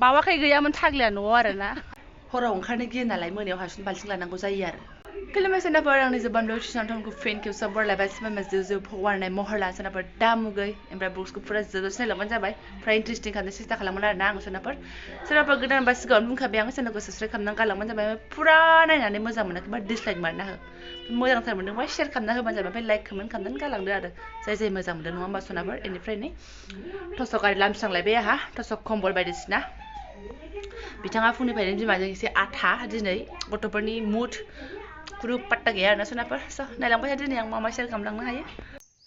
बावाखै गैयामोन थाग्लिया न'आव आरोना हराव ओंखारनो गियो नालाय मोनायाव हारसिं बाल्थिं लानांगौ जायो आरो खुलुमबाय सोनाफोर आंनि जोबान ब्लग चेनेलखौ फेन खेवसा बरलायबाय सिमा जो फगवारनाय महरला सोनाफोर दामुगै ओमफ्राय बक्सखौ फुरा जोबोद सिनायलांबानो जाबाय फ्राय इन्ट्रेस्टिं खालामनो सेस्था खालामोन आरोना आं सोनाफोर सोरबाफोर गोदान बा सिगाङावनो बुंखाबाय आं चेनेलखौ साबस्क्राइब खालामनानै गालांबानो जाबाय फुरा नायनानै मोजां मोनाखैबा डिसलाइक मारना हो मोजांथार मोनदोंबा शेयार खालामना होबानो जाबाय ओमफ्राय लाइक कमेन्ट खालामनानै गालांदो आरो जाय मोजां मोनदों नङा होमबा सोनाफोर बेनिफ्राय नै टसक आरि लामस्रांलायबाय आहा टसक कम्बल बायदिसिना बिथाङा फुंनिफ्रायनो बिमाजों एसे आथा दिनै गथ'फोरनि मुड खुनु पात्ता गैया आरोना सोनाफोर स' नायलांबाय था दिनै आं मा शेयार खालामलांनो हायो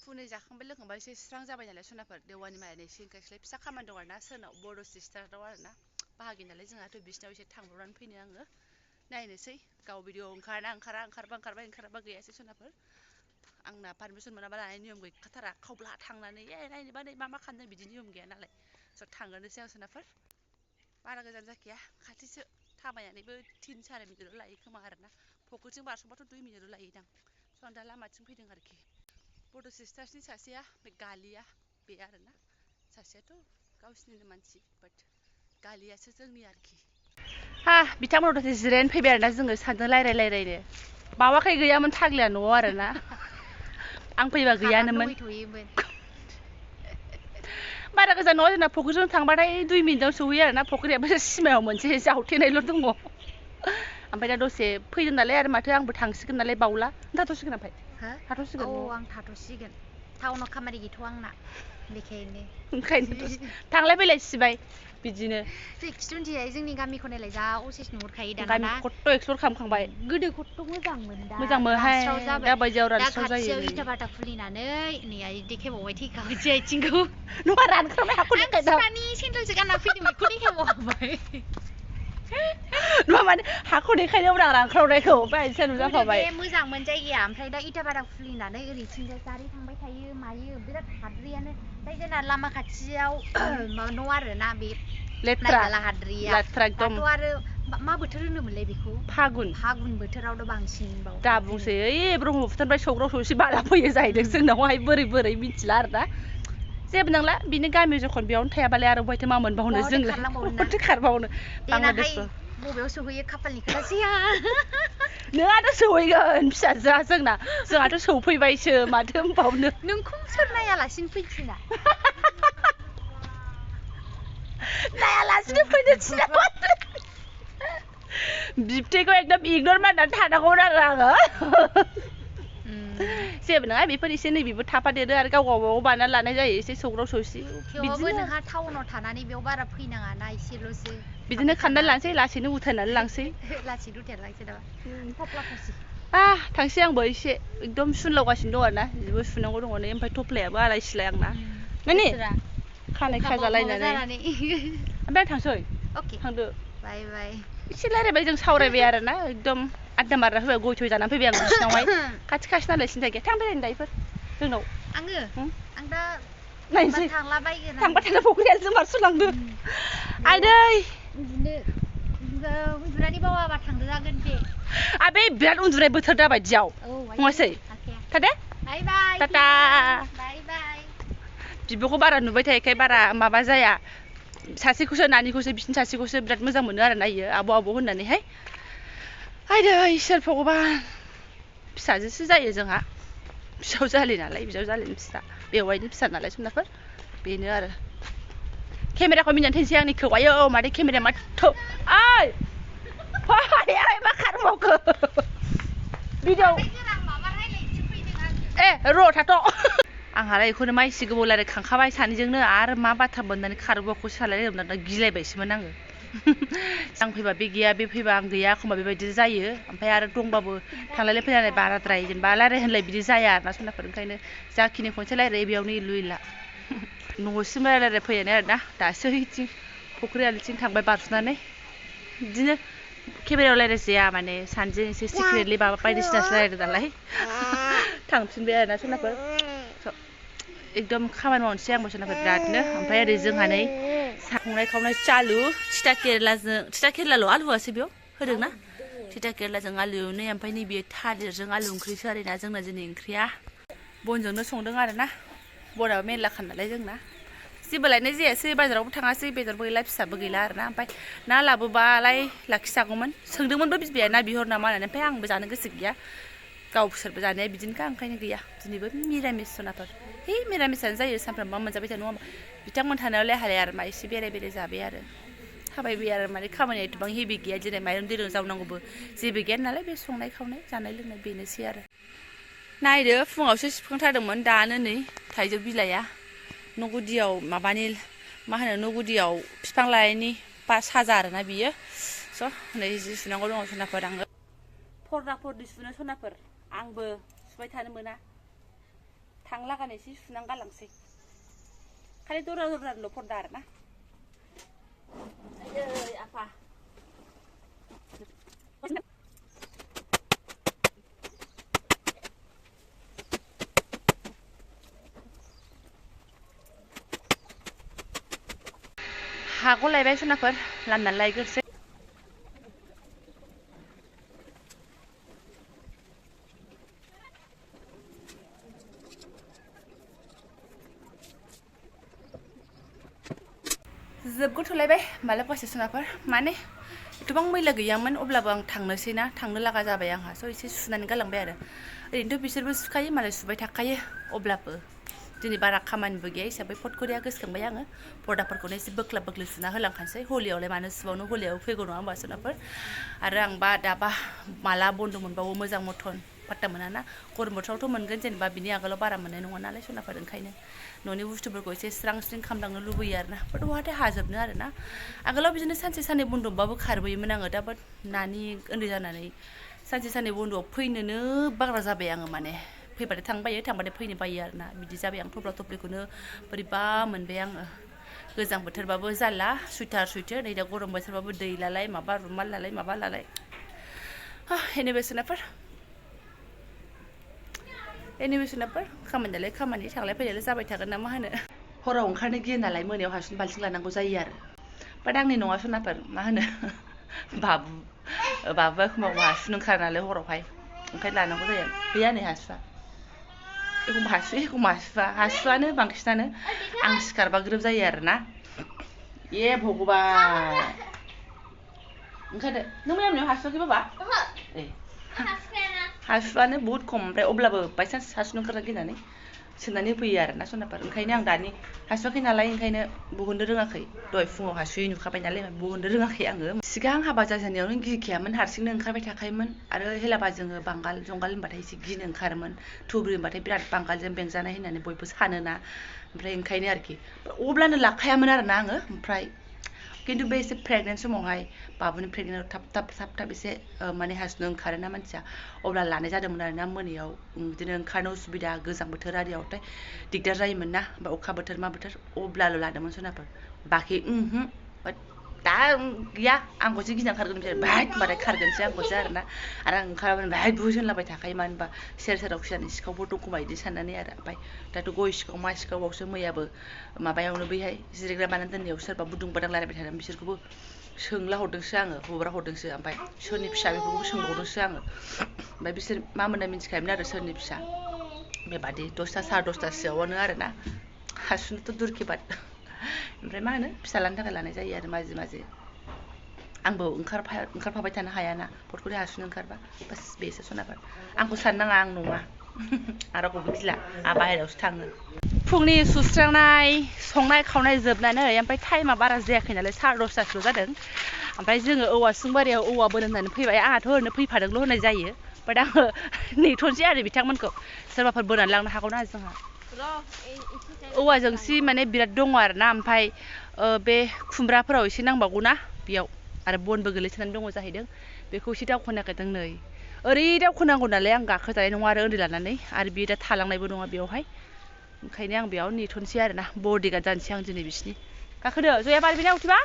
फुनै जाखांबाय लोंखांबाय एसे स्रां जाबाय नालाय सोनाफोर देवानि मायानो एसे ओंखायसलाय फिसा खामानि दं आरोना सोरनाव बर' सिस्टाराव आरोना बाहागि नालाय जोंहाथ' बिसिनाव एसे थांब्रबनानै फैनो आङो नायनोसै गाव भिडिअ ओंखारबा गैयासै सोनाफोर आंना पारमिसन मोनाबा लानाय नियम गैखाथारा खावब्ला थांनानै नायनोबा नै मा खालामदों बिदि नियम गैया नालाय स' थांग्रोनोसै आं सोनाफोर बारा गोजान जाखाया खाथिसो थाबायनानैबो 3-4 मिनिटल' लायो खोमा आरोना फख्रिथिं बारस'बाथ' 2 मिनिटल' लायोदां स' आं दा लामाथिं फैदों आरोखि बड' सिस्टार्सनि सासेया बे गालिया बे आरोना सासेयाथ' गावसिनिनो मानसि बाट गालियासो जोंनि आरोखि बिथांमोनाव दसे जिरायनो फैबाय आरोना जोङो सानैजों रायलायनो बावाखै गैयामोन थाग्लिया न'आव आरोना आं फैबा गैयानोमोन बारा गोजान न'आव जोंना फख्रिजों थांबाथाय 2 मिनिटाव सहैयो आरोना फख्रियाबो सिमायाव मोनसे जावथेनायल' दङ ओमफ्राय दा दसे फैदों नालाय आरो माथो आंबो थांसिगोन नालाय बावला थाथ'सिगोन ओमफ्राय थाथ'सिगोन औ आं थाथ'सिगोन टाउनाव खामानि गैथ'आ आंना बेखायनो थांलाय फैलाय सिबाय बिदिनो खिथुनथिहाय जोंनि गामिखौ नायलाय जा असेस नुहुरखायो दाना गामि खट्ट' एक्सप्लर खालामखांबाय गोदो खट्ट' मोजांमोन दा मोजांमोनहाय दा बायदियाव रानस्राव जायो खाथियाव इटा बाटा खुलिनानै नै देखायबावबाय थैखाबायसै आथिंखौ नङा रानख्रावनाय हाखौ देखायदों बिफानि सेन्देलसो गानना फैदों बेखौ देखायबावबाय नङा माने हाखौ देखायदोंमोन आं रानख्रावनायखौ ओमफ्राय आइथिंआ नुजाखाबाय मोजांमोन जायगाया ओमफ्राय दा इटा बाटा खुलिनानै ओरैथिंजाय गारि थांबाय थायो मायो बिराद हाद्रियानो ओमफ्राय जोंना लामा खाथियाव न' आरोना बे लेथ्रा हाद्रिया एकदम दाथ' आरो मा बोथोर होनोमोनलाय बेखौ फागुन बोथोरावथ' बांसिन बाव दा बुंसै ओइ ब्रह्मपुत्रनिफ्राय सौग्राव सौसि बाला फैयो जाहैदों जोंनावहाय बोरै मिथिला आरोना जेबो नंला बिनि गामि जखन बेयावनो थायाबालाय आरो बहायथो मा मोनबावनो जोंलाय खारबावनो बांलादेशबो बबेयाव सहैयो खाफालनि खोथासै नोंहाथ' सहैगोन फिसाजोआ जोंहाथ' सौफैबायसो माथो होनबावनो नोंखौ सोर नायालासिनो फैथिना नायालासिनो फैनो थिनामा बिबथैखौ एकदम इगनर मारिनानै थानांगौमोन आरो आङो जेबो नङा बेफोर एसे नै बेबो थाफादेरो आरो गावबागाव बानायना लानाय जायो एसे सौग्राव सौसि थेवबो नोंहा टाउनाव थानानै बेयाव बारा फैनाङा ना एसेल'सो बिदिनो खालामनानै लांसै लासैनो उथायनानै लांसै लासैनो उथायनानै लांसै नामा थांसै आंबो एसे एकदम सुनलावगासिनो दं आरोना जिबो सुनांगौ दङ नै ओमफ्राय थफ्लायाबो आलाय सिलाय आंना माने खानाय खाजालायनानै ओमफ्राय थांसै थांदो बाय बाय एसे रायलायबाय जों सावरायबाय आरोना एकदम आड्डा मारना फैबाय गय थय जानानै फैबाय आं बिसिनावहाय खाथि नालाय सिन्था गैया थांबाय दायोफोर जोंनाव आं दा नायनोसै थांलाबायगोन थांबा फख्रिया जोमारसोलांदो आइदै उन्दुनानै बावाबा थांजागोन दे आबे बिराद उन्दुनाय बोथोर दा बायदियाव नङासै थादे बाय बाय टाटा बाय बाय बिब'खौ बारा नुबाय थायोखाय बारा माबा जाया सासेखौसो नानिखौसो बिसिनि सासेखौसो बिराद मोजां मोनो आरो नायो आब' होननानैहाय आइदै इसोर भगबान फिसाजोसो जायो जोंहा बिजावजालि नालाय बिजावजालिनि फिसा बेवाइनि फिसा नालाय सोमनाफोर बेनो आरो केमेराखौ मिनिनानै थैनोसै आंनिखौ आयौ माथो केमेराया माथो ओइ मा खारबावखो भिडिअ र' थाथ' आंहालाय बेखौनो माइसि गोबाव रायलायखांखाबाय सानैजोंनो आरो मा बाथ्रा मोननानै खारबावखौ सालायलायदोंमोन दा गिलायबायसोमोन आङो आं फैबा बे गैया बे फैबा आं गैया एखमबा बेबायदि जायो ओमफ्राय आरो दंबाबो थांलायलाय फैलायलाय बाराद्राय जेनेबा रायलाय होनलाय बिदि जाया आरोना सोनाफोर ओंखायनो जाखिनि खनसे रायलायो बेयावनो इलु इला न'सिम रायलाय फैयानो आरोना दासो ओइथिं फख्रि आलिथिं थांबाय बारस'नानै बिदिनो केमेरायाव रायलायजाया माने सानैजों एसे सिक्रेटलि माबा बायदिसिनासो रायलायदों नालाय थांफिनबाय आरोना सोनाफोर एकदम खामानि मावनोसै आंबो सोनाफोर बिरादनो ओमफ्राय ओरै जोंहा नै संनाय खावनाय चालु थिथा केरेलाल' आलुआसो बेयाव होदोंना थिथा केरेलाजों आलु एवनाय ओमफ्राय नैबे थालिरजों आलु ओंख्रिसो आरोना जोंना दिनै ओंख्रिया बनजोंनो संदों आरोना बनाबो मेरलाखा नालाय जोंना जेबो लायनाय जायासै बाजारावबो थाङासै बेदरबो गैला फिसाबो गैला आरोना ओमफ्राय ना लाबोबालाय लाखिजागौमोन सोंदोंमोनबो बिमाया ना बिहर नामा होननानै ओमफ्राय आंबो जानो गोसो गैया गावसोरबो जानाया बिदिनोखा ओंखायनो गैया दिनैबो मिरामिस सनाफोर है मिरामिसानो जायो सानफ्रामबो मोनजाबाय थानो नङा बिथांमोन थानायावलाय हालाय आरो मा एसे बेराय बेराय जाबाय आरो थाबायबाय आरो माने खामानिया एथबां हेभि गैया दिनै माइरं दैरं जावनांगौबो जेबो गैया नालाय बे संनाय खावनाय जानाय लोंनाय बेनोसै आरो नायदो फुङावसो सिफुंथारदोंमोन दानो नै थाइजौ बिलाइया न' गुदियाव माबानि मा होनो न' गुदियाव बिफां लाइनि साजा आरोना बियो स' नै जि सुनांगौ दङ सनाफोर आङो फर्दाफोरनि सुनो सनाफोर आंबो सुबाय थानो मोना थांलागानो एसे सुनानै गालांसै खालि दरा दराल' फर्दा आरोना आयै आफा हागौ लायबाय सनाफोर लामनानै लायग्रोसै जोबगोथ'लायबाय मालाबासो सनाफोर माने एथबां मैला गैयामोन अब्लाबो आं थांनोसै ना थांनो लागा जाबाय आंहा स' एसे सुनानै गालांबाय आरो ओरैनोथ' बिसोरबो सुखायो मालाय सुबाय थाखायो अब्लाबो दिनै बारा खामानिबो गैया हिसाबै फटकरिया गोसोखांबाय आङो पर्दाफोरखौनो एसे बोख्लाब बोख्लिब सुना होलांखानोसै हलियावलाय मानो सुबावनो हलियाव फैगौ नङा होमबा सनाफोर आरो आंबा दाबा माला बन्द मोनबावो मोजां मथन पात्ता मोना ना गरम बोथोरावथ' मोनगोन जेनेबा बिनि आगोलाव बारा मोननाय नङा नालाय सनाफोर ओंखायनो न'नि बुस्थुफोरखौ एसे स्रां स्रिं खालामलांनो लुबैयो आरोना बाट बहाथो हाजोबनो आरोना आगोलाव बिदिनो सानसे साननै बन्द मोनबाबो खारबोयोमोन आङो दा बाट नानि उन्दै जानानै सानसे साननै बन्द'आव फैनोनो बाग्रा जाबाय आङो माने फैबाथाय थांबायो थांबाथाय फैनो बायो आरोना बिदि जाबाय आं थफ्ला थफ्लिखौनो बोरैबा मोनबाय आङो गोजां बोथोरबाबो जाला सुइटार नै दा गरम बोथोरबाबो दै लालाय माबा रुमाल लालाय माबा लालाय एनिवेसनाफोर खामानियालाय खामानि थांलाय फैलायलाय जाबाय थागोन ना मा होनो हराव ओंखारनो गियो नालाय मोनायाव हासुन बाल्थिं लानांगौ जायो आरो बाट आंनि नङा सनाफोर मा होनो बाबुआ एखमबा हासुन ओंखारो नालाय हरावहाय ओंखायनो लानांगौ जायो गैया नै हासुआ एखमबा हासुयो एखमबा हासुआनो बांसिनानो आं सिखारबा ग्रोब जायो आरोना ए भगबान ओंखारदो नों मैया मोनायाव हासुवाखै बाबा ए हासुआनो बहुद खम ओमफ्राय अब्लाबो बायसान्स हासुनो ओंखारना गिनानै सोनानै होफैयो आरोना सनाफोर ओंखायनो आं दानि हासुवाखै नालाय ओंखायनो बहननो रोङाखै दहाय फुङाव हासुयै नुखाबाय नालाय बहननो रोङाखै आङो सिगां हाबा जाजेननायावनो गिखायामोन हारसिंनो ओंखारबाय थाखायोमोन आरो हेलाबा जोङो बांगाल जंगाल होनबाथाय एसे गिनो ओंखारोमोन थुब्रि होनबाथाय बिराद बांगालजों बेंजानाय होननानै बयबो सानोना ओमफ्राय ओंखायनो आरोखि अब्लानो लाखायामोन आरोना आङो ओमफ्राय खिन्थु बे एसे प्रेगनेन्ट समावहाय बाबुनि प्रेगनेन्टआव थाब एसे माने हासुनो ओंखारोना मानसिया अब्ला लानाय जादोंमोन आरोना मोनायाव बिदिनो ओंखारनो उसुबिदा गोजां बोथोर आरियावथाय दिगदार जायोमोन ना बा अखा बोथोर मा बोथोर अब्लाल' लादोंमोन सनाफोर बाखि दा गैया आंखौसो गिना खारगोन बिसोर बाहाय होनबाथाय खारगोनसो आंखौसो आरोना आरो आं ओंखाराबानो बाहाय बुहुस होनलाबाय थाखायो मानो होनबा सेराव खिजानि सिखावफोर दंखोमा बिदि साननानै आरो ओमफ्राय दाथ' गय सिखाव मा सिखावबावसो मैयाबो माबायावनो बैहाय जिरायग्रा बानायना दोननायाव सोरबा बुदुं बादां रायलायबाय थादों बिसोरखौबो सोंला हरदोंसो आङो हब्रा हरदोंसो ओमफ्राय सोरनि फिसा बेफोरखौबो सोंबावदोंसो आङो ओमफ्राय बिसोर मा मोनना मिन्थिखायोमोन आरो सोरनि फिसा बेबादि 10ता साराय 10तासोआवनो आरोना हासुनोथ' दुरखिबाद ओमफ्राय मा होनो फिसालानि थाखाय लानाय जायो आरो माजे माजे आंबो ओंखारफाबाय थानो हायाना फटकरि हासुनो ओंखारबा बास बेसो सनाफोर आंखौ साननाङा आं नङा आं रावखौबो गिला आं बाहेरायावसो थाङो फुंनि सुस्रांनाय संनाय खावनाय जोबनानै ओमफ्राय टाइमा बारा जायाखै नालाय 10:30 जादों ओमफ्राय जोङो औवासिं बारियाव औवा बोनो होननानै फैबाय आंहाथ' ओरैनो फैफादोंल' होननाय जायो बाट आङो नेथ'नोसै आरो बिथांमोनखौ सोरबाफोर बोनानै लांनो हागौना जोंहा औवाजोंसि माने बिराद दङ आरोना ओमफ्राय बे खुमब्राफोराव एसे नांबावगौना बेयाव आरो बनबो गोलैसोनानै दङ जाहैदों बेखौ एसे दावखोनागिरदों नै ओरै दावखोनांगौ नालाय आं गाखोजानाय नङा आरो उन्दै लानानै आरो बियो दा थालांनायबो नङा बेयावहाय ओंखायनो आं बेयाव नेथ'नोसै आरोना बडिगार्ड जानोसै आं दिनै बिसिनि गाखोदो जया बारबिना उठिबा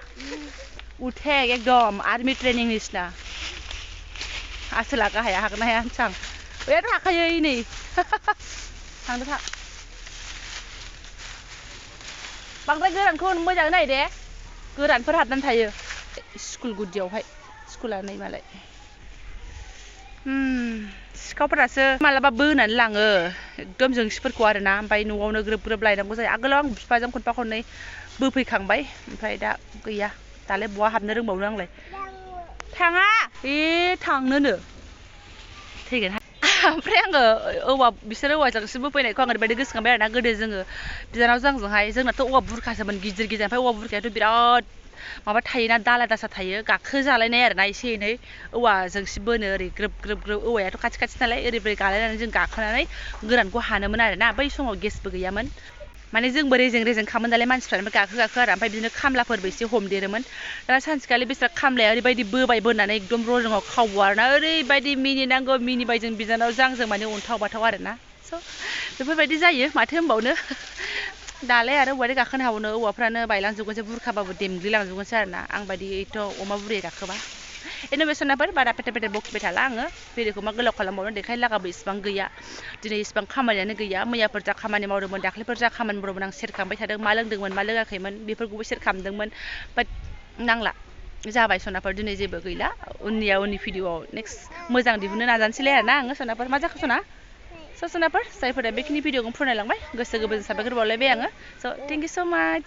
उठे एकदम आर्मि ट्रेनिं निसिना आसोला गाहाया हागोन ना हाया होनसां बैयाथ' हाखायो नै थांदो था बांद्राय गोरानखौ मोजाङै नाय दे गोरानफोर हाबनानै थायो स्कुल गुदियावहाय स्कुला नै मालाय सिखावफोरासो मालाबा बोनानै लाङो एकदम जोंसिफोरखौ आरोना ओमफ्राय न'आवनो ग्रोब ग्रोब लायनांगौ जायो आगोलाव आं बिफाजों खनफा खननै बोफैखांबाय ओमफ्राय दा गैया दालाय बहा हाबनो रोंबावनो आंलाय थाङा थांनोनो थैगोन ओमफ्राय आङो बिसोर औवाजोंसो बोफैनायखौ आं ओरैबायदि गोसोखांबाय आरोना गोदो जोङो बिनानावजों आंजोंहाय जोंनाथ' औवा बुरखासोमोन गिदिर गिदिर ओमफ्राय औवा बुरखायाथ' बिराद माबा थायोना दाला दासा थायो गाखोजालायनाय आरोना एसे एनै औवा जोंसि बोनो ओरै ग्रोब ग्रोब ग्रोब औवायाथ' खाथि खाथि नालाय ओरै गालायनानै जों गाखोनानै गोरानखौ हानोमोन आरोना बै समाव गेसबो गैयामोन माने जोंबो रेजें रेजें खामोन दालाय मानसिफ्रानो गाखो आरो ओमफ्राय बिदिनो खामलाफोरबो एसे हमदेरोमोन दा सानसेखालि बिस्रा खामलाया ओरैबायदि बोबाय बोनानै एकदम रजङाव खावो आरोना ओरैबायदि मिनिनांगौ मिनिबाय जों बिनानावजों आंजों माने अन्थाव बाथाव आरोना स' बेफोरबायदि जायो माथो होनबावनो दालाय आरो औवाजों गाखोनो हाबावनो औवाफ्रानो बायलांजोबगोनसो बुरखाबाबो देमग्लिलांजोबगोनसो आरोना आं बायदि एथ' अमा बुरिया गाखोबा इन'भेसनफोर बारा पेटे पेटे बखिबाय थाला आङो भिडिअखौ मा गोलाव खालामबावनो देखायनो लागाबो इसिबां गैया दिनै इसिबां खामानियानो गैया मैयाफोर जा खामानि मावदोंमोन दाख्लैफोर जा खामानि मावदोंमोन आं सेयार खालामबाय थादों मा लोंदोंमोन मा लोङाखैमोन बेफोरखौबो सेयार खालामदोंमोन बाट नांला जाबाय सनाफोर दिनै जेबो गैला उननि भिडिअआव नेक्स्ट मोजां दिहुननो नाजानोसैलाय आरोना आङो सनाफोर मा जाखो सना सनाफोर जायफोरा बेखिनि भिडिअखौ फोरमायलांबाय गोसो गोरबोजों साबायखर बावलायबाय आङो स' थेंक इउ स' माच